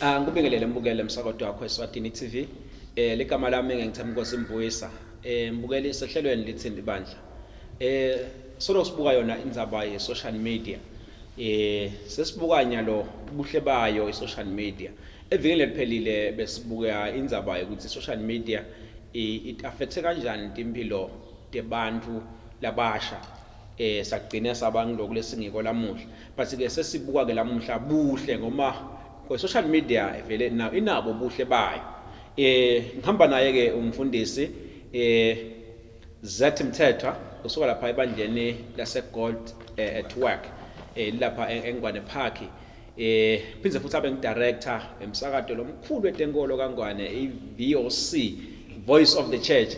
Ah ngikubingelele mbukele emsakato wakho eSwatini TV. Eh ligama lami nginguThembinkosi Mbuyisa. Eh mbukeli sehlelweni lithini ibandla. Eh solo sibuka yona indzaba ye social media. Eh sesibuka nyalo buhle bayo i social media. Evikini leliphelile besibuka indzaba yokuthi social media it affecte kanjani timphilo tebantfu labasha. Eh sagcina saba ngiloku lesingiko lamuhla. But ke sesibuka ke lamuhla buhle ngoma kwe social media vele na inabo buhle bayo. Eh ngihamba naye ke umfundisi eh Z Mthethwa usuka lapha ebandleni lase Gold at Work lapha eNgwane Park. Phindze futhi abe ngidirector emsakato lomkhulu wetenkolo kaNgwane iVOC, Voice of the Church.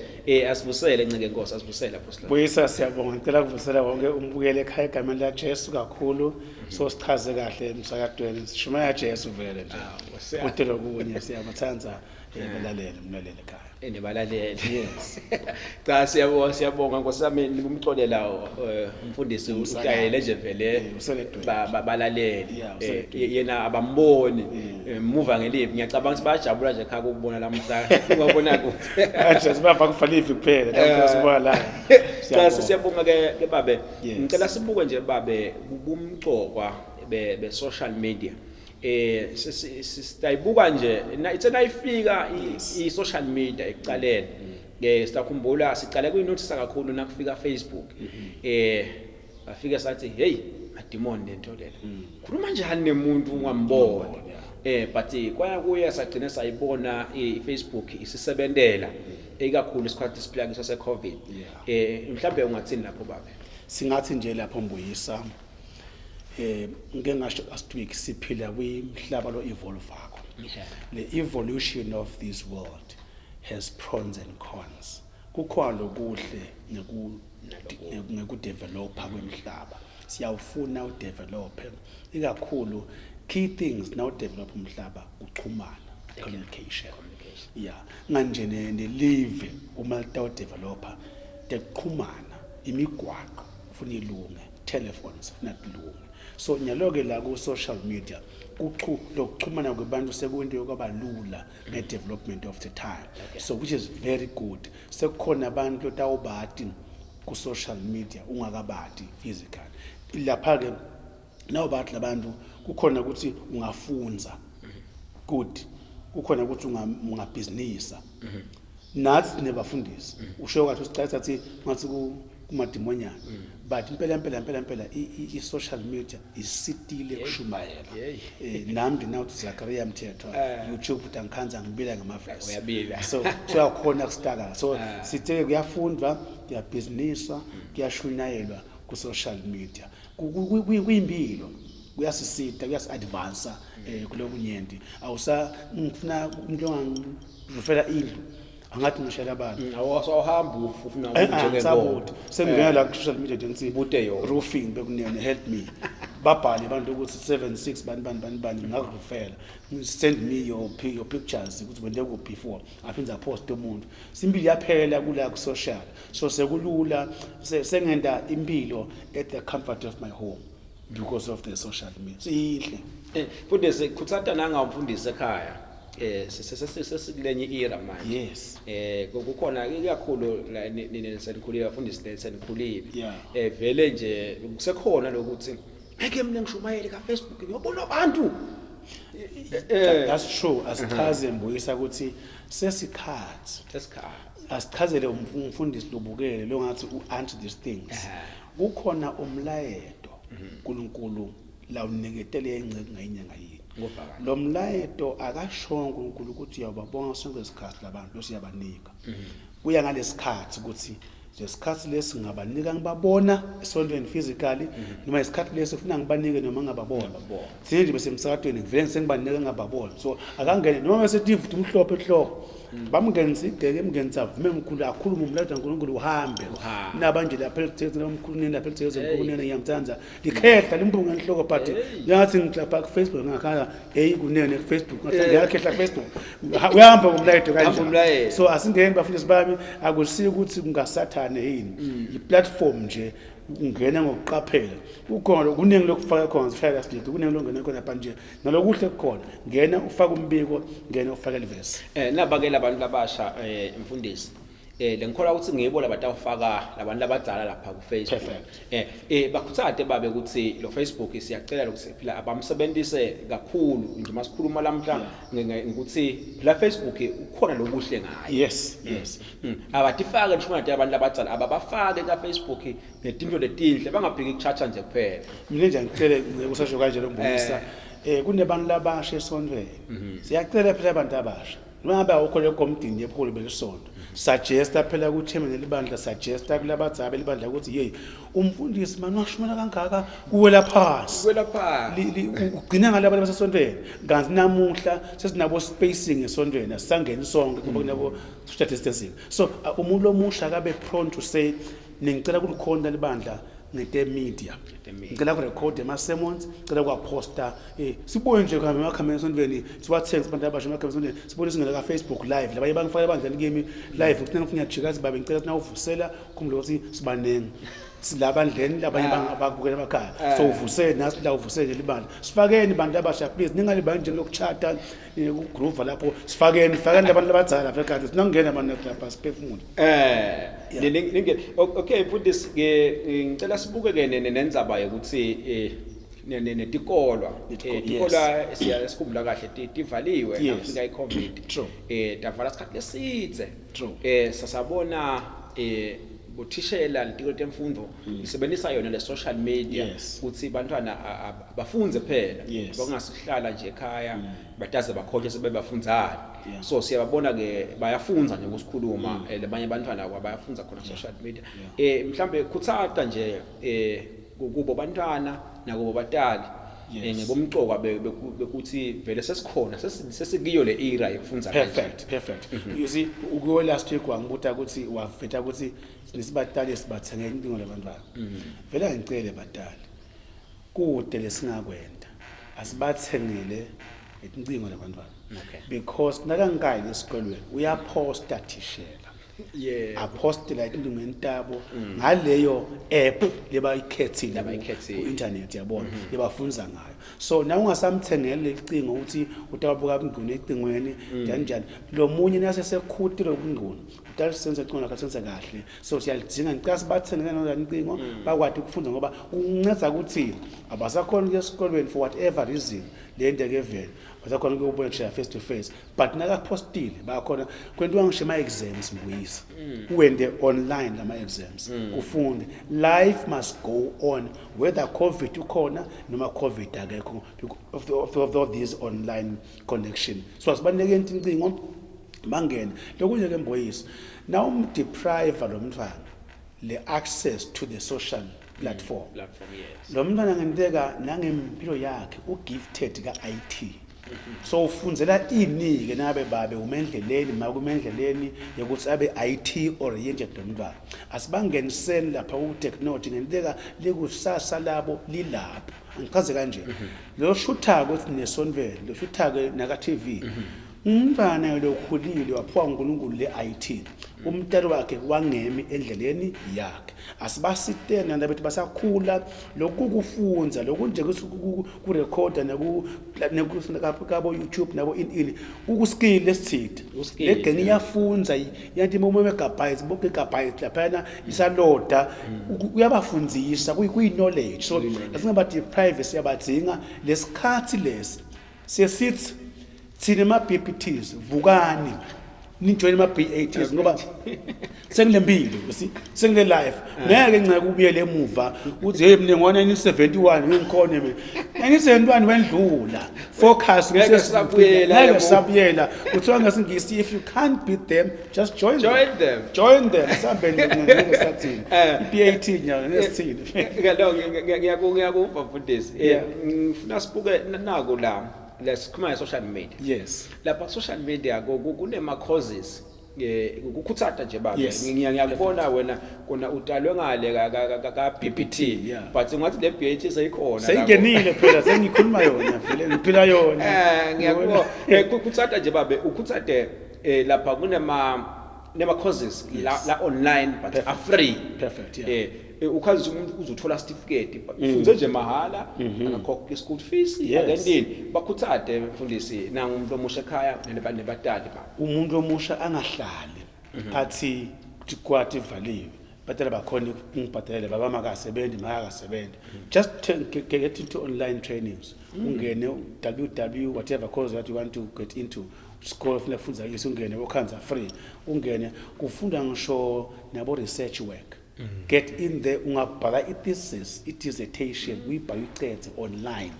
Asivusele nceke Nkosi, asivusele Apostle. Buyisa, siyabonga. Ngicela kuvusela wonke umbukeli ekhaya egameni la Jesu kakhulu. So sichaze kahle emsakatweni, sishumayela Jesu vele nje. Kude lokunye siyabathanda balaleli, umlaleli ekhaya. Nebalaleli. Yes. Cha, siyabonga, siyabonga Nkosi yami, nimxolela umfundisi utayele nje vele useledweni. Balaleli. Yeah, useledweni. Yena abamboni muva ngelivi. Ngiyacabanga ukuthi bayajabula nje ekhaya ukubona lamhla. Ungabona kuthi. Manje sibava kufa livi kuphela, lapho sibona la. Cha, siyabonga ke babe. Yes. Ngicela sibuke nje babe bumcokwa be social media. Sitayibuka nje ithe nayifika i social media ekucaleni. Sitakhumbula sicale kuyinothisa kakhulu nakufika Facebook. Bafike sathi hey, madimoni lento lela. Khuluma njani nemuntu ungambona? But kwaya kuye sagcina sayibona iFacebook isisebentela ikakhulu isikhathi siphila kuso seCovid. Mhlambe ungathini lapho babe? Singathi nje lapho Mbuyisa, ngike ngasho last week, siphila kwimhlaba lo evolve-ako. The evolution of this world has pros and cons. Kukhona lokuhle ngekudevelopa kwemhlaba. Siyawufuna udevelop ikakhulu key things now develop umhlaba, ukuxhumana, communication. Yeah, nganje nelive uma litawudevelopa tekuxhumana, imigwaqo ufuna ilunge, telephones ufuna tilunge. So nyalo-ke la ku-social media lokuxhumana kwebantu sekuyinto yokwaba lula nge-development of the time. So which is very good. Sekukhona abantu lotawubati ku-social media ungakabati physically. Lapha-ke nawubati labantu kukhona ukuthi ungafunza good, kukhona ukuthi ungabhizinisa. Nathi nebafundisi usho kathi usicela sathi ngathi kumadimonyana, but impela impela impela impela i-social media isitile kushumayela. Nami ndinawuthi Zakaria Mthethwa, YouTube uthi angikhanza ngibila ngamavesi. Uyabila. So uyakhona kusitaka. So sithe kuyafundwa, kuyabhiziniswa, kuyashunyayelwa ku-social media. Kuyimpilo, kuyasisita, kuyasi-advansa kulokunyenti. Awusa ngifuna umuntu ongangirufela indlu, angathi ngishela abantu. Awuhambi ufuna njengenkomo. Sabuthi sengingena la ku-social media nje ngithi Bude yona. roofing bekunene, help me. Babhale abantu ukuthi 76 bani bani bani bani ngakurufela, send me your pictures ukuthi wente kuphi before aphinde apost umuntu. Simpilo yaphela kula ku social. So sekulula, sengenda impilo at the comfort of my home because of the social media. Sihle. Mfundisi, khuthata nanga umfundisi ekhaya. Sesikulenye era manje. Yes. Kukhona ikakhulu la nina senikhulile, bafundisi le senikhulile. Yeah. Vele nje kusekhona lokuthi ngeke mina ngishumayele ka Facebook ngiyobona abantu. That's true. Asichaze Mbuyisa ukuthi sesikhathi. Sesikhathi. Asichazele umfundisi lobukele lo ngathi u-anti these things. Kukhona umlayeto uNkulunkulu la uniketele ingceku ngayinye ngayinye. Ngofakazi. Lo mlayeto akashongo uNkulunkulu ukuthi uyababonga sonke isikhathi labantu bese uyabanika. Kuya ngalesikhathi ukuthi lesikhathi lesi ngabanika ngibabona esontweni physically, noma isikhathi lesi ufuna ngibanike noma ngingababona. Ngingababona. Thina nje bese emsakatweni ngivele sengibanike ngingababona. So akangene noma bese tivuthi umhlophe enhloko. Bamngenisa igeke, emngenisa avume mkhulu, akhulume umlayeto kaNkulunkulu uhambe. Uhambe. Nabanje lapha elithekeni omkhulu nini lapha elithekeni omkhulu nini ngiyamthanda. Likhehla limbunga enhloko but ngathi ngilapha ku Facebook ngakhala hey kunene ku Facebook ngathi ngiyakhehla ku Facebook. Uyahamba ngomlayeto Hamba kanjani? umlayeto. So asingeni bafundisi bami, akusiko ukuthi kungasathane yini. I platform nje. Ungena ngokuqaphela. Kukhona kuningi lokufaka khona sishaya silidi, kuningi lokungena khona lapha nje. Nalokuhle kukhona. Ngena ufake umbiko, ngena ufake livesi. Naba ke labantu labasha mfundisi. Lengikholwa ukuthi ngibo labatawufaka labantu labadzala lapha ku Facebook. Bakhuthate babe ukuthi lo Facebook siyacela lokuthi phela abamsebenzise kakhulu nje masikhuluma lamhla ngokuthi phela Facebook ukhona lokuhle ngayo. Yes, yes. Abatifake ngisho manje abantu labadzala ababafake ka Facebook netinto letinhle bangabheki kuchacha nje kuphela. Mina nje ngicele ngikusasho kanje lombonisa kunebantu labasha esontweni. Siyacela phela abantu abasha. Noma ngabe awukho lekomdini yepholo belisonto. Suggesta phela ku chairman elibandla, suggesta kulabadzala belibandla ukuthi hey umfundisi manje washumela kangaka kuwela phansi. Kuwela phansi. Ugcina ngalabo abasesontweni. Kanti namuhla sesinabo spacing esontweni asisangeni sonke ngoba kunabo social distancing. So umuntu omusha akabe prone to say ningicela kulikhonta libandla ngete media. Ngicela ku record ama sermons, ngicela ku posta sibone nje kuhambe emakhameni esontweni siwathenge abantu abasha emakhameni esontweni sibone singena ka Facebook live labanye bangifaka ebandleni kimi live kuthi ngifuna ngiyajika sibabe ngicela sinawuvusela khumbula ukuthi sibaningi silabandleni labanye abakubukela emakhaya so uvusele nasi la uvusele libandla sifakeni bantu abasha please ningalibani nje lokuchata ukugroove lapho sifakeni fakeni labantu abadzala lapha ekhaya sinangena abantu lapha siphefumule. Ninge okay mfundisi ke ngicela sibuke ke nendzaba yokuthi netikolwa tikolwa siyasikhumbula kahle tivaliwe afika iCovid tavala isikhathi lesidze sasabona bothishela litiko lemfundo isebenzisa yona le social media ukuthi bantwana bafunze phela bangasihlala nje ekhaya bataze bakhohle sebebafundzani. So siyababona ke bayafunza nje ukusikhuluma labanye abantwana bayafunza khona social media. Mhlambe khuthata nje kubo bantwana nakubo batali ngibomcoka bekuthi vele sesikhona sesikiyo le era yekufunza. Perfect, perfect. You see ukuyo last week wangibuta ukuthi waveta ukuthi nisibatali sibathenge incingo labantwana. Vele ngicele batali kude lesingakwenda asibathengele incingo labantwana. Because nakangayi esikolweni uyaposta thishela. Apostela incingo entabo ngaleyo app lebayikhethile ku internet yabona lebafunza ngayo. So na ungasamthengeli lecingo ukuthi utabuka ingqondo ecingweni njani njani lo munye nasesekhutile ukungqondo utalisenza icingo lakhe senze kahle. So siyalidzinga ngicela sibathengele nona incingo bakwati ukufunda ngoba kunceda ukuthi abasakhona ukuya esikolweni for whatever reason le nto ke vele basakhona ukuyobona thina face to face but nakapostile bakhona kwentiwa ngisho ama exams mbuyisa uwende online lama exams ufunde. Life must go on whether COVID ukhona noma COVID akekho of these online connection. So asibanike incingo bangene. Lokunye ke mbuyisa na umdeprive lo mntwana le access to the social platform. Yes. Lo mntwana ngenteka nangempilo yakhe ugifted ka IT. So ufundzela ini ke nabe babe umendleleni makumendleleni yokuthi abe IT oriented lo mntwana. Asibangeniseni lapha ku technology ngenteka likusasa labo lilapho. Angichaze kanje. Lo shutha ukuthi nesontweni, lo shutha ke naka TV. Umntwana lokhulile waphiwa uNkulunkulu le IT. Umntalo wakhe wangemi endleleni yakhe. Asibasitene nabantu basakhula lokukufunza lokunje ukuthi ku recorda naku kabo YouTube nabo in kuku skill lesithide. Le genge iyafunza yanti mo megabytes bo gigabytes lapha isaloda uyabafundzisa kuyi knowledge. So asingaba deprive siyabadzinga lesikhathi lesi. Sesithi thina ama BPTs vukani nijoin ama BATs ngoba sengilempilo you see sengile life ngeke ngeke ubuyele emuva uthi hey mina ngo 1971 ngikhona mina 1971 wendlula focus ngeke sabuyela ngeke sabuyela kuthiwa ngesingisi if you can't beat them just join them join them sambe ngeke sathini iBAT nyaka ngesithini ngalo ngiyakuva mfundisi ngifuna sibuke naku la lesikhuluma nge social media. Yes. Lapha social media kunema causes ukukhuthatha nje baba ngiyakubona wena kona utalwe ngale ka BPT but ngathi le BAT seyikhona seyingenile phela sengikhuluma yona vele ngiphila yona ngiyakubona ukukhuthatha nje babe ukhuthate lapha kunema nema courses la online but are free. Perfect, yeah. Ukhazi umuntu uzothola certificate ufunze nje mahala, akakhokhe school fees, akentini. Bakhuthade mfundisi nangu umuntu omusha ekhaya nebatali ba. Umuntu omusha angahlali athi tikwati ivaliwe, batala bakhona ngibhadalele, baba makasebenzi, makakasebenzi. Just get into online trainings, ungene www whatever course that you want to get into, isikole ufuna kufundza kiso, ungene ukhanza free, ungene kufunda ngisho nabo research work. Get in there, ungabhala i-thesis, i-dissertation, uyibhala uyicedze online,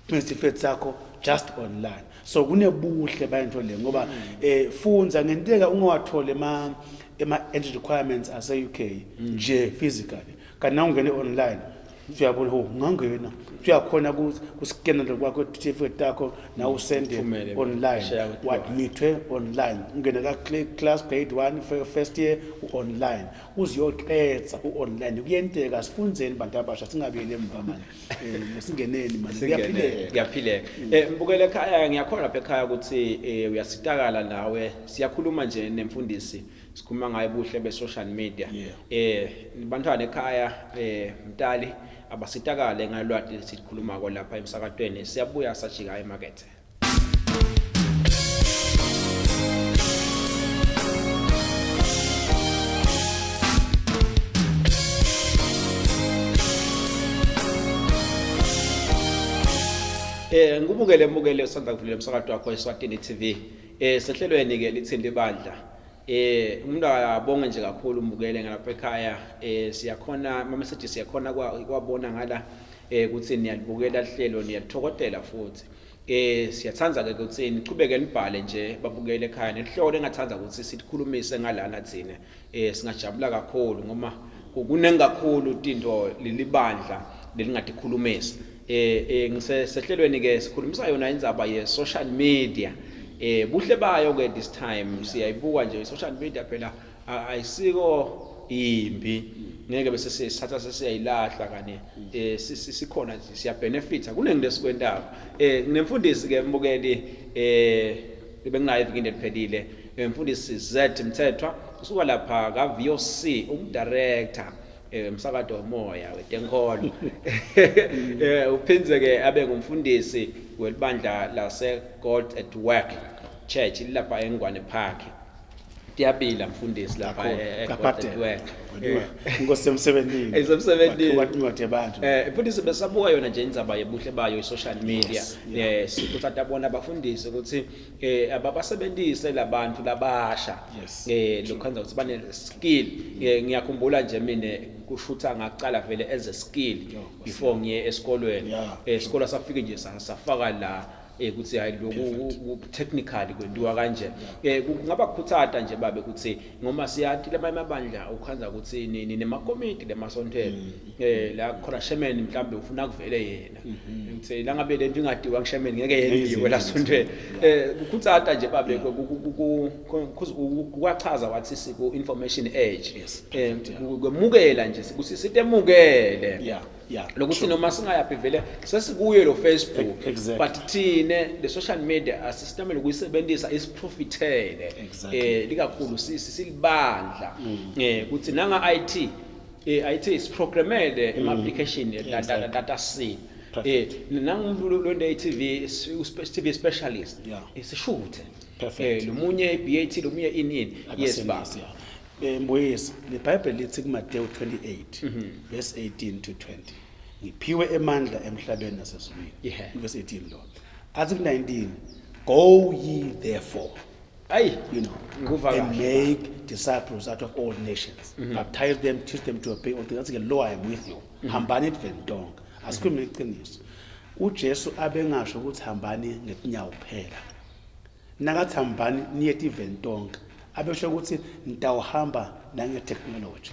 nesitifiketi sakho just online. So kunebuhle bayento le ngoba fundza ngenteka ungawatholi ema entry requirements ase UK nje physically, kanti na ungene online uyabona, oh, ungangena, uyakhona kuskena kwakho certificate takho na usende Uthumele, online, share with u-admitwe online, ungene ka class grade 1 first year u-online, uziyoqedza u-online. Kuyenteka, sifundzeni bantu abasha, singabuyeli emva manje, singeneni manje, kuyaphileka. Kuyaphileka. Mbukele ekhaya, ngiyakhona lapha ekhaya ukuthi uyasitakala nawe. Siyakhuluma nje nemfundisi, sikhuluma ngaye buhle be social media. Bantwana ekhaya, mntali abasitakale ngalwati lesikhuluma ko lapha emsakatweni. Siyabuya sajika emakethe. Ngikubukele mbukele usanda kuvulela umsakazo wakho eSwatini TV. Sehlelweni ke lithini libandla. Umuntu akabonge nje kakhulu umbukele ngalapha ekhaya. Siyakhona ama messages, siyakhona kwabona ngala ukuthi niyalibukela lihlelo, niyalithokotela futhi. Siyathanda ke ukuthi nichubeke nibhale nje babukele ekhaya nelihloko engathanda ukuthi sikhulumise ngalana thina. Singajabula kakhulu ngoba kuningi kakhulu tinto lelibandla lelingatikhulumisa. Ngisehlelweni ke sikhulumisa yona indzaba ye social media. Buhle bayo ke this time siyayibuka nje social media phela ayisiko imbi, ngeke bese sisatha sesiyayilahla kani, sikhona nje siyabenefita kuningi lesikwentako. Nginemfundisi ke mbukeli, benginaye evikini eliphelile, mfundisi Z Mthethwa usuka lapha ka VOC, umdirector umsakato womoya wetenkolo, uphindze ke abe ngumfundisi welibandla lase God at Work Church lapha eNgwane Park. Tiyabila mfundisi lapha e-God at Work. Inkosi emsebenzini. Esemsebenzini. Wathi abantu. Mfundisi, besabuka yona nje indzaba yebuhle bayo i-social media. Sikuthatha bona abafundisi ukuthi ababasebenzise labantu labasha. Lokhanza ukuthi bane skill. Ngiyakhumbula nje mina kushutha ngaqala vele as a skill before ngiye esikolweni. Isikolo safike nje safaka la ukuthi hayi lokhu technically kwenziwa kanje. Kungaba kukhuthatha nje babe ukuthi ngoma siyathi lamanye amabandla ukhanza ukuthi ni nemakomiti lemasontweni, la khona chairman mhlambe ufuna kuvele yena, ngithi la ngabe lento ingadiwa ngishaman ngeke yenziwe la sontweni. Kukhuthatha nje babe kuchaza wathi siku information age, kwemukela nje ukuthi sitemukele lokuthi noma singayaphi vele sesikuye lo Facebook, but thine le social media asisitamele ukuyisebenzisa isiprofitele, likakhulu silibandla, kuthi nanga IT, IT isiprogramele ema application data data C, nangumuntu lo le TV, TV specialist, sishuthe, lomunye BAT, lomunye ini. Yes ba. Mbuyisa, leBhayibheli lithi kuMateyu 28 verse 18 to 20, ngiphiwe emandla emhlabeni nasezulwini. Verse 18 lo athi ku-19, go ye therefore, ayi you know, Ngikuva and kahle. make disciples out of all nations, baptize them, teach them to obey all things. Athi ke, lo, I am with you. Hambani edveni tonke. Asikhulume iqiniso, uJesu abengasho ukuthi hambani ngetinyawo kuphela. Nakathi hambani niye tiveni tonke, abesho ukuthi nitawuhamba nange-technology.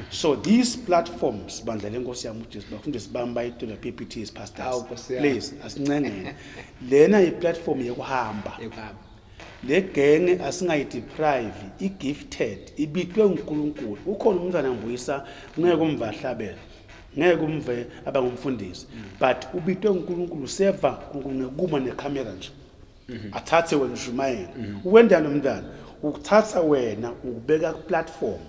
So these platforms, bandla lenkosi yami uJesu, bafundisi bami bayitula PPTs, pastors, Awu, Nkosi yami. please, asincengeni, lena yi-platform yekuhamba. Yekuhamba. Le genge asingayideprive, i-gifted, ibitwe uNkulunkulu. Ukhona umntwana ngibuyisa, ngeke umve ahlabela, ngeke umve abangumfundisi, but ubitwe uNkulunkulu, seva uNkulunkulu ngekuma nekhamera nje, athathe wena ushumayela. Uwendani umntwana? Ukuthatha wena ukubeka ku-platform.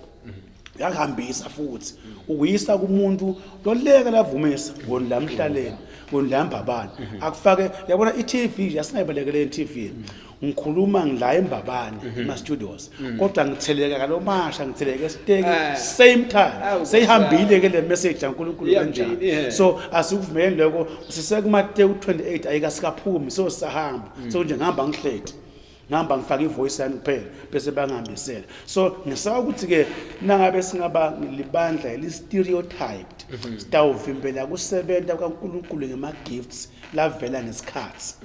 Uyakuhambisa futhi ukuyisa kumuntu loleka lavumisa ngoni la mhlaleni, ngoni la Mbabane, akufake. Yabona i-TV, asingayibalekele i-TV. Ngikhuluma ngila eMbabane ema studios, kodwa ngitheleka kalomasha, ngitheleka esiteki same time. Awu, Seyihambile ke le message kaNkulunkulu kanjani. So asikuvumeleni lokho. SisekuMateyu 28, ayikasikaphumi, so sisahamba. So nje ngihamba ngihleti, ngihamba ngifaka ivoice yami kuphela bese bangihambisela. So ngisaba ukuthi-ke nangabe singaba libandla eli-stereotyped, sitawuvimbela kusebenta kaNkulunkulu ngema-gifts lavela ngesikhathi,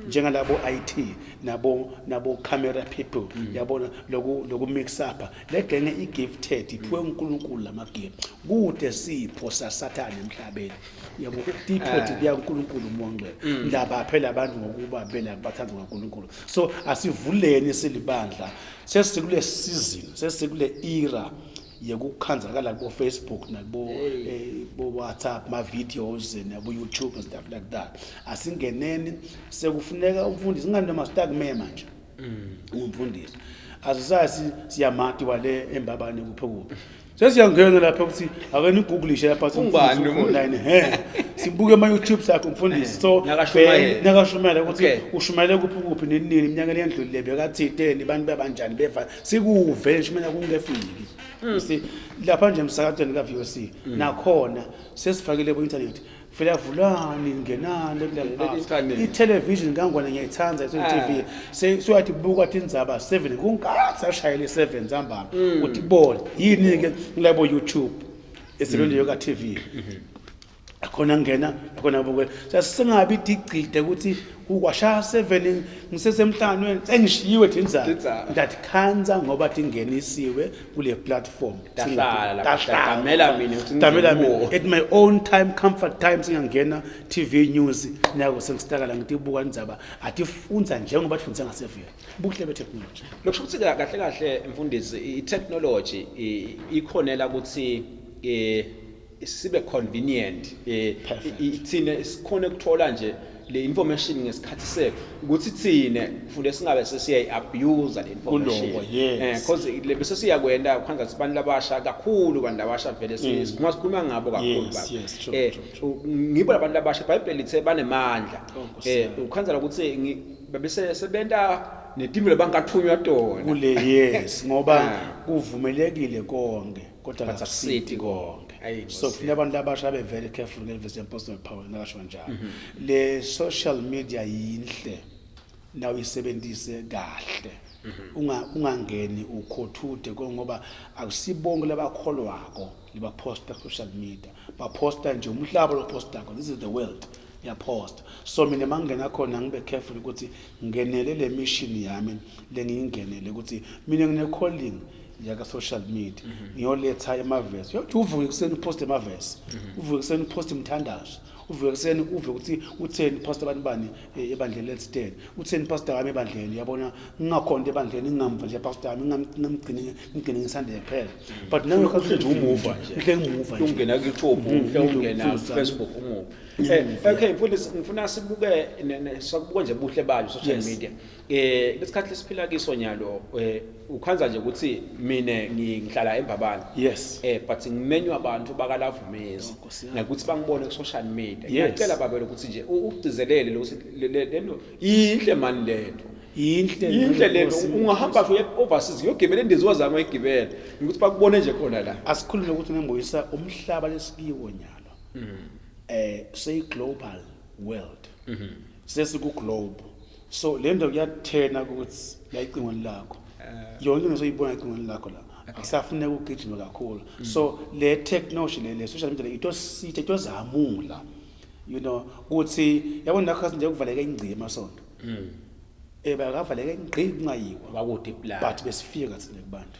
njengalabo IT nabo camera people, yabona, loku mix up le genge i-gifted, iphiwe uNkulunkulu lama gift. Kude sipho saSathane emhlabeni, yabo, tipho tibuya kuNkulunkulu uMoya oNgcwele. Laba phela abantu ngokuba bela bathandwa kaNkulunkulu. So asivuleni silibandla, sesikule season, sesikule era yekukhanzakala kubo Facebook nakubo bo WhatsApp, ma videos nabo YouTube and stuff like that. Asingeneni, sekufuneka umfundisi ngani noma sitakumema nje umfundisi, asisazi siyamati wale eMbabane kuphi kuphi, sesiyangena lapha ukuthi ake nigooglishe lapha ukuthi Ungubani umfundisi lo muntu? ukhona yini. He, sibuke ama-YouTube sakhe umfundisi, so Nakashumayela. Nakashumayela ukuthi ushumayele kuphi kuphi, nini nini, iminyaka eyendlulile, bekathiteni, abantu bebanjani, beva sikuve shumayela kungefiki. Si lapha nje emsakazweni ka-VOC nakhona sesifakile ku-internet. Vela vulani, ngenani kule Le internet. I-television kangwane ngiyayithanda i-TV. Suyathi buka tindzaba 7 kunkathi ashayele 7 ntambama, uthi ibone yini-ke kulabo YouTube esebenziyo ka-TV akhona, ngena akhona, buke. Sasingabi digcide ukuthi ukwashaya 7 ngisesemhlanganweni sengishiyiwe tindzaba. Tindzaba. Ndathi khanza ngoba tingenisiwe kule platform. Tahlala lapha, Tahlala. tatamela mina ukuthi Tamela mina ngizibuke. at my own time, comfort time, singangena TV news nako, sengistakala ngitibuka indzaba atifundza njengoba tifundza ngasevele. Buhle be-technology. Lokusho ukuthi kahle kahle mfundisi, i-technology ikhonela ukuthi sibe convenient, Perfect. thine sikhone ukuthola nje le information ngesikhathi sethu, ukuthi thine kufunde singabe sesiyayi-abuse le information. Kuloko, yes. Cause le bese siyakwenda kwanza abantu labasha kakhulu, abantu labasha vele sikhuluma ngabo kakhulu. Baba. Yes, true, true, Ngibo labantu labasha, iBhayibheli lithe banemandla. Oh, Nkosi yami. Ukhanzela ukuthi bebese sebenta netimvo labangathunywa tona. Kule, yes, ngoba kuvumelekile konke kodwa But akusiti akusiti konke. Ayi, So Nkosi. kufuneka abantu labasha babe very careful ngelivesi yeMpostoli Paul nakasho njalo. Le social media yinhle na uyisebenzise kahle, ungangeni ukhothude ngoba akusibonke labakholwako libaposta social media, baposta nje umhlaba lo postako. This is the world, yaposta. So mina mangingena khona ngibe careful ukuthi ngenele le mission yami lengiyingenele, ukuthi mina ngine calling yaka social media, ngiyoletha emavesi. Uyothi uvuke ekuseni uposte emavesi, uvuke ekuseni uposte imthandazo, uvuke ekuseni uve ukuthi utheni pastor abantu bani ebandleni lelitheni, utheni pastor wami ebandleni. Yabona, ngingakhonto ebandleni, ngingamva nje pastor wami, ngingamgcini, ngigcine ngisande kuphela, but Uhle nje umuva nje. Ngihle ngimuva nje. Ungena ku-YouTube, uhle ungena Mfundisi wami. ku-Facebook umuva. Okay mfundisi, ngifuna sibuke sakubuka nje buhle bayo social media. Lesikhathi lesiphila kiso nyalo, ukhanza nje ukuthi mina ngihlala eMbabane. But ngimenywa abantu bakaLavumisa Oh, Nkosi yami. ngokuthi bangibone ku social media. Yes. Ngiyacela babele ukuthi nje ugcizelele lokuthi lento yinhle mani lento. Yinhle. Yinhle lento. Nkosi. Ungahamba uye overseas uyogibela indiza wazama uyigibela ukuthi bakubone nje khona la. Asikhulume ukuthi nembuyisa umhlaba lesikiwo nyalo seyi global world, sesiku globe. So le nto kuyathena ukuthi la icingweni lakho yonke into soyibona ecingweni lakho la, akusafuneka ugijime kakhulu. So le technology le social media le itositha, itozamula, ukuthi yabona nakho nje kuvaleke ingci emasonto, bakavaleke ngqi kungayiwa. Kwakude plan. But besifika thina kubantu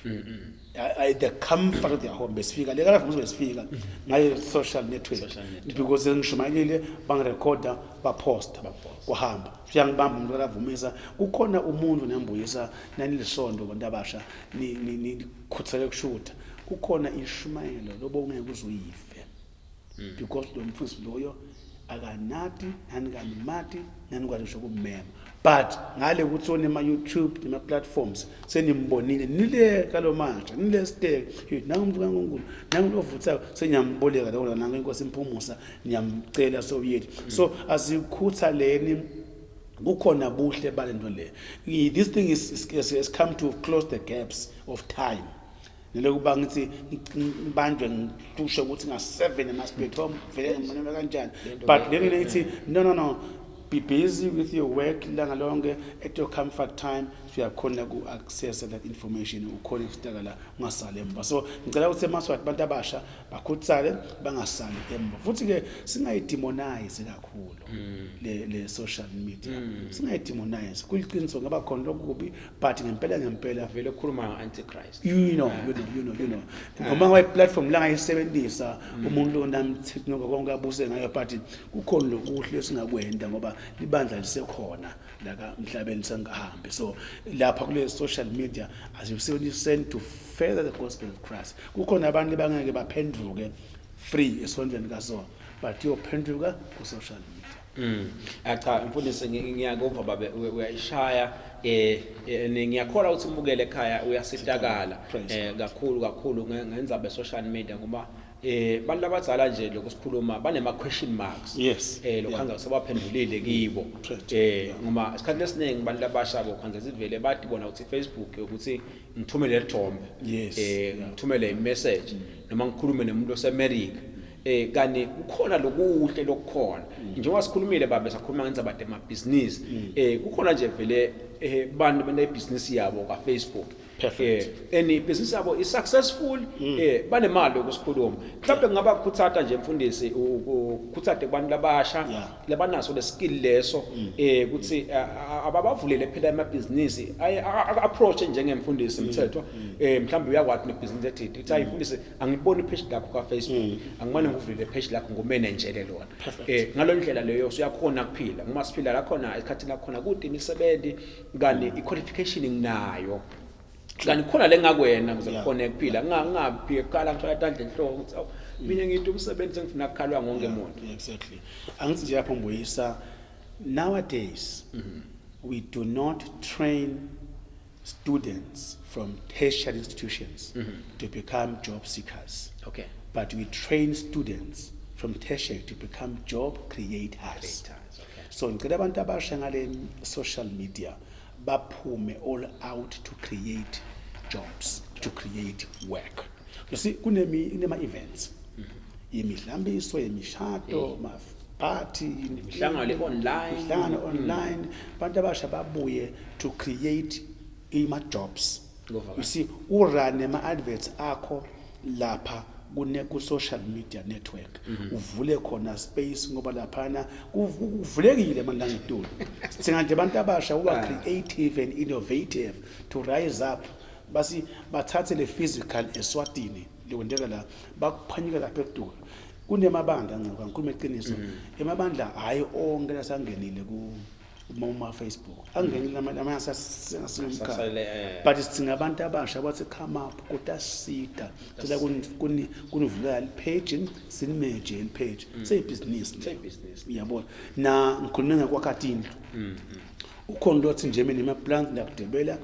the comfort of their home, besifika le kalavumo, besifika ngayo social network. Social network. Because ngishumayelile, bangirekhoda, baposta, kwahamba. Siyangibamba umuntu kalavumisa, kukhona umuntu nembuyisa nanilisonto, abantu abasha nikhuthele kushutha, kukhona ishumayelo lobo ungeke uze uyive because lo mfundisi loyo Akanati nani kanimati nani kwathi ngisho kumema, but ngale ukuthi onema-YouTube nema-platforms senimbonile nile kalomantsha nile steke nangumuntu kaNkulunkulu nangumuntu ovuthayo, senyamboleka lokho nangu inkosi imphumusa niyamcela so yethu. So asikhuthaleni, kukhona buhle balento le. This thing is come to close the gaps of time, nelokuba ngithi ngibanjwe ngihlushe ukuthi nga-7 must be at home, vele ngibonela kanjani. But leni lethi no, no, no, be busy with your work ilanga lonke, at your comfort time uyakhona ku-access that information, ukhona ukusitaka la, ungasali emva. So ngicela ukuthi emaswati abantu abasha bakhuthale, bangasali emva. Futhi-ke singayidemonize kakhulu le social media, singayidemonize. Kuliqiniso ngaba khona lokubi, but ngempela ngempela vele ukhuluma nge-antichrist. You know noma ngabe platform la ngayisebenzisa umuntu onamthithi noma konke abuse ngayo, but kukhona lokuhle esingakwenda ngoba libandla lisekhona la emhlabeni sangahambi. So lapha kule social media asisebenziseni to further the gospel of Christ. Kukhona abantu abangeke baphenduke free esondweni kaso, but yophenduka ku social media. Ah, cha mfundisi, ngiyakuva babe, uyayishaya. Ngiyakholwa ukuthi umbukele ekhaya uyasitakala Praise kakhulu kakhulu ngendzaba ye social media, ngoba bantu abadzala nje lokho sikhuluma banema question marks. Lokho sebaphendulile kibo. Ngoba isikhathi esiningi abantu abasha bokhanza sivele bathi bona ukuthi Facebook ukuthi ngithumele lethombe, ngithumele imessage noma ngikhulume nomuntu oseMerica, kani kukhona lokuhle lokukhona. Njengoba sikhulumile babe, sakhuluma ngendzaba temabhizinisi, kukhona nje vele bantu banebhizinisi yabo ka Facebook. And ibhizinisi yabo is successful, banemali yokusikhuluma. Mhlawumbe kungaba kukhuthata nje mfundisi, ukukhuthate kubantu labasha labanaso le skill leso, ukuthi ababavulele phela amabhizinisi, approach njengemfundisi Mthethwa. Mhlawumbe uyakwati nebhizinisi ethile, uthi, "Hayi mfundisi, angiboni ipage lakho ka Facebook, angimane ngivulele ipage lakho ngumanagele lona." Ngalo ndlela leyo usuyakhona kuphila, ngoba siphila la khona esikhathini lakhona kude imisebenzi, kani i-qualification nginayo, kanti khona lengakwena ukuze kukhone kuphila, ngingabi ekhala ngithola tandla enhloko ukuthi awu, mina ngithi umsebenzi sengifuna kukhalwa ngonke umuntu. Exactly. Angithi nje lapho mbuyisa, nowadays we do not train students from tertiary institutions to become job seekers, but we train students from tertiary to become job creators. Creators, okay. So ngicela abantu abasha ngale social media baphume all out to create jobs, to create work. You see, kunema events yemidlambiso, yemishado, ma-party, imihlangano le-online. Imihlangano online. Abantu abasha babuye to create ima-jobs. Kuvakala. You see, urun ama-adverts akho lapha kune ku-social media network, uvule khona space, ngoba laphana kuvulekile manje langetulu. Singa nje abantu abasha who are creative and innovative to rise up, basi bathathe le physical eSwatini lekwenteka la, bakuphanyeke lapha eDuka kunemabandla. Nceba, ngikhuluma iqiniso, emabandla hayi onke lasangenile ku uma Facebook, angenile amanye asasenomkhaya. Sasele, But sidinga abantu abasha bathi come up kutasida, cela kunivulela page, sinimanage page, seyibhizinisi le. Seyibhizinisi. Uyabona na ngikhulume ngakwakha tindlu, ukhona lothi nje mina ema-plans ngiyakudebela,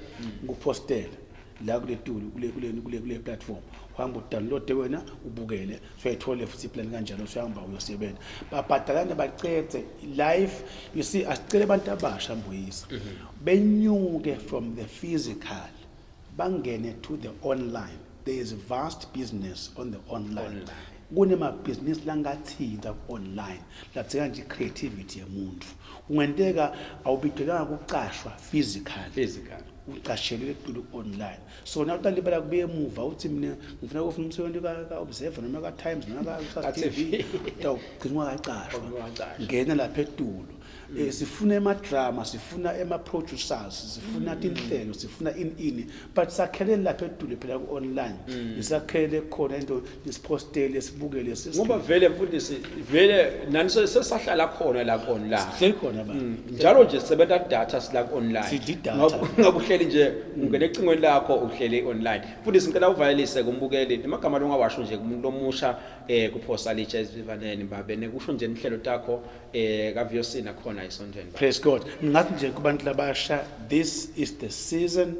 ngikuphostela la kule tulu kule platform, uhamba udownload wena ubukele, usuyayithole futhi iplan kanjalo, usuyahamba uyosebenza, babhadalane bacede life. You see, asicele abantu abasha mbuyisa benyuke from the physical bangene to the online. There is vast business on the online. Online. Kunemabhizinisi langathinta ku-online ladzinga nje i-creativity yemuntu. Kungenteka awubidelanga kucashwa physical, physical, ucashelwe etulu online. So nawutalibala kubuye emuva uthi mina ngifuna ukufuna umsebenzi ka-Observer noma ka-Times noma ka-TV, Ka-TV. utawugcinwa kacashwa. Ugcinwa kacashwa. Ngena lapha etulu. Eh, sifuna ema-drama, sifuna ema-producers, sifuna tinhlelo, sifuna ini ini, but sakhele lapha edule phela ku-online, nisakhele khona into, nisipostele, sibukele. Ngoba vele mfundisi, vele nani sesahlala khona la ku-online. Sihleli khona ba. Njalo nje sisebenta data, sila ku-online. Sidla idatha. Ngabe uhleli nje, ungena ecingweni lakho, uhleli online. Mfundisi, ngicela uvalelise kumbukeli emagama longawasho nje kumuntu lomusha kuphosa litshe esivivaneni babe, nekusho nje inhlelo takho ka-VOC nakhona esontweni, babe. Praise God. Ngathi nje kubantu labasha, this is the season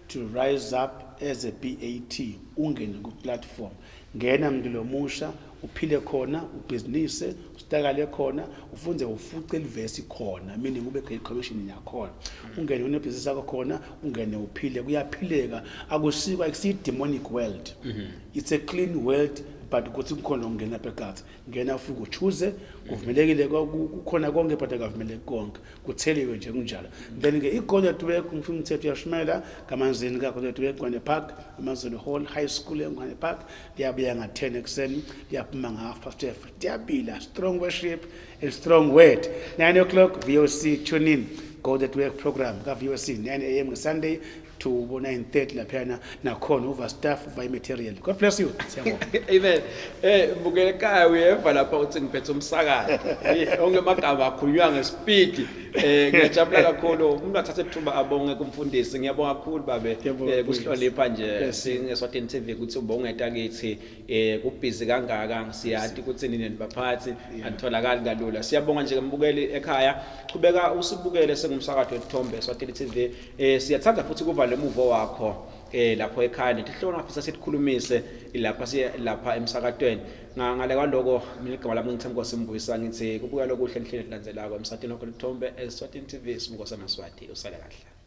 to rise up as a BAT, ungene ku-platform. Ngena mntu lomusha, uphile khona, ubhizinise, usitakale khona, ufunze, ufuce livesi khona, meaning ube great commission yakhona. Ungene unebhizinisi yakho khona, ungene uphile, kuyaphileka. Akusikwa akusiyi demonic world. It's a clean world, but kuthi kukhona okungena phakathi. Ngena ufike uchoose, kuvumelekile kukhona konke, but akavumeleki konke. Kutheliwe nje kunjalo. Then ke iGod at Work, ngifuna umthetho uyashumela kamanzini ka God at Work, Ngwane Park, Amazulu Hall High School eNgwane Park. Liyabuya nga-10 ekuseni, liyaphuma nga-12:30. Liyabila, strong worship and strong word. 9 o'clock VOC, tune in God at Work program ka VOC, 9 a.m. ngeSunday to 9:30 laphayana nakhona uva staff, uva material. God bless you, siyabonga. Amen. Mbukele ekhaya, uyeva lapha uthi ngiphethe umsakazo. Onke amagama akhulunywa ngespeed. Ngiyajabula kakhulu. Umuntu athathe ithuba abonge kumfundisi. Ngiyabonga kakhulu babe Ngiyabonga, kusihlonipha nje Yes. singeSwatini TV ukuthi ubongeta kithi kubhizi kangaka, siyati ukuthi nini nibaphathi anitholakali kalula. Siyabonga nje mbukeli ekhaya. Chubeka usibukele sengumsakazo wethombe Eswatini TV. Siyathanda futhi kuva lemuvo wakho lapho ekhaya netihloko ngafisa sikhulumise lapha siye lapha emsakatweni. Ngale kwaloko, mina igama lami ngithemba Simbuyisa, ngithi kubuka lokuhle enhlelo elandzelako emsakatweni wakho lethombe Eswatini TV, simuko samaswati. Usale kahle.